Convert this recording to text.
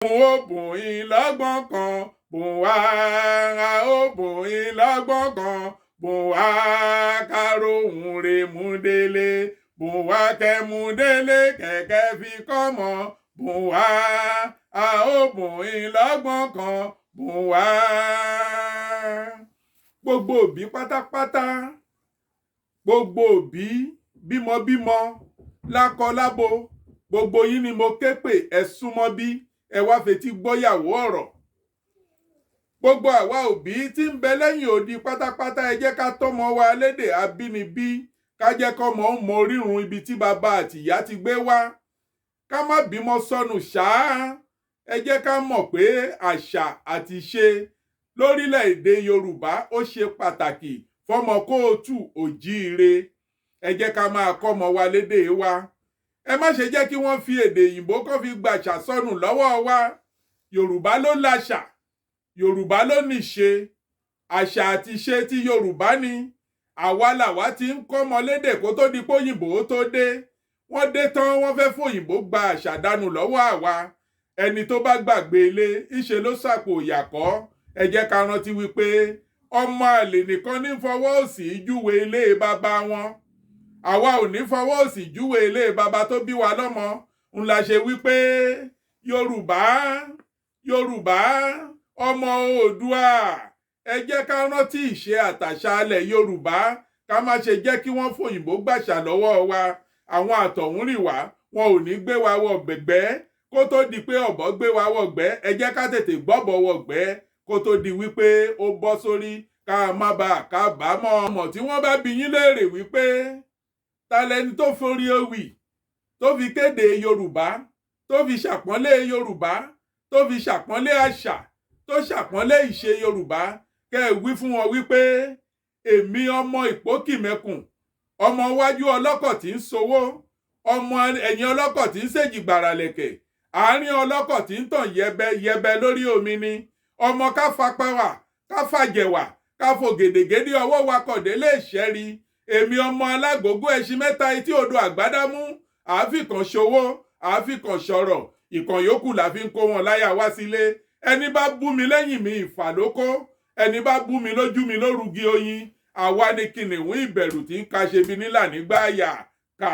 N ó bùn yín lọ́gbọ́n kan, bùn wá. A ó bùn yín lọ́gbọ́n kan, bùn wá. Ká róhun re mú délé, bùn wá. Kẹ́ mú délé, kẹ̀kẹ́ fi kọ́mọ, bùn wá. A ó bùn yín lọ́gbọ́n kan, bùn wá. Gbogbo òbí pátápátá, gbogbo òbí bímọbímọ, lákọ lábo, gbogbo yín ni mo ké pè. Ẹ súnmọ́ bí, ẹ wá fetí gbọ́yàwó ọ̀rọ̀. Gbogbo àwa òbí tí ń bẹ lẹ́yìn odi pátápátá, ẹ jẹ́ ká tọ́mọ wa lédè abínibí, ká jẹ́ kọ́mọ ó mọ orírun ibi tí bàbá àtìyá ti gbé wá, ká má bímọ sọnù ṣáá. Ẹ jẹ́ ká mọ̀ pé àṣà àti ìṣe lórílẹ̀‐èdè Yorùbá, ó ṣe pàtàkì fọ́mọ káàárọ̀ oòjíire. Ẹ jẹ́ ká máa kọ́mọ wa lédè wa. Ẹ má ṣe jẹ́ kí wọ́n fi èdè òyìnbó kó fi gbàṣà sọnù lọ́wọ́ wa. Yorùbá ló láṣà, Yorùbá ló níṣe. Àṣà àti ìṣe tí Yorùbá ni. Àwa làwa ti ń kọ́mọ lédè kó tó di póyìnbó tó dé. Wọ́n dé tán, wọ́n fẹ́ fòyìnbó gba àṣà dànù lọ́wọ́ àwa. Ẹni tó bá gbàgbé ilé, ńṣe ló sàpò ìyàkọ́. Ẹ jẹ́ ká rántí wípé ọmọ àlè nìkan ní fọwọ́ òsì júwe ilé bàbá wọn. Àwa ò ní fọwọ́ òsì júwe ilé bàbá tó bí wa lọ́mọ. Ń la ṣe wípé Yorùbá, Yorùbá, ọmọ Oòdùà, ẹ jẹ́ ká rántí ìṣe àtàṣà alẹ̀ Yorùbá, ká má ṣe jẹ́ kí wọ́n fòyìnbó gbàṣà lọ́wọ́ wa. Àwọn àtọ̀húnrìnwá, wọn ò ní gbé wa wọ gbẹ̀gbẹ́. Kó tó di pé ọ̀bọ gbé wa wọ̀gbẹ́, ẹ jẹ́ ká tètè gbọ́bọ̀ wọ̀gbẹ́ kó tó di wípé ó bọ́ sórí, ká má bàa kábàámọ̀. Ọmọ tí wọ́n bá bi yín léèrè wípé ta lẹni tó forí ewì tó fi kéde Yorùbá, tó fi ṣàpọ́nlé Yorùbá, tó fi ṣàpọ́nlé àṣà, tó ṣàpọ́nlé ìṣe Yorùbá, kẹ́ ẹ wí fún wọn wípé èmi, ọmọ Ìpókìmẹ́kùn, ọmọ iwájú ọlọ́kọ̀ tí ń sowó, ọmọ ẹ̀yìn ọlọ́kọ̀ tí ń ṣèjì gbàràlẹ̀kẹ̀, àárín ọlọ́kọ̀ tí ń tàn yẹbẹ yẹbẹ lórí omi ni. Ọmọ ká fapá ká fàjẹ̀wà, ká fò gèdègèdè ọwọ́ wakọ̀ délé ìṣẹ́rí. Èmi ọmọ alágógó ẹṣin mẹ́ta etí odò àgbádámú. Àáfìkàn ṣòwò, àáfìkàn ṣọ̀rọ̀, ìkàn yòókù la fi ń kó wọn láyà wá sílé. Ẹni bá bú mi lẹ́yìn mi, ìfà ló kó. Ẹni bá bú mi lójú mi lórúgi oyin. Àwa ni kìnìún ìbẹ̀rù tí ń ka ṣe bí nílà nígbà yà kà.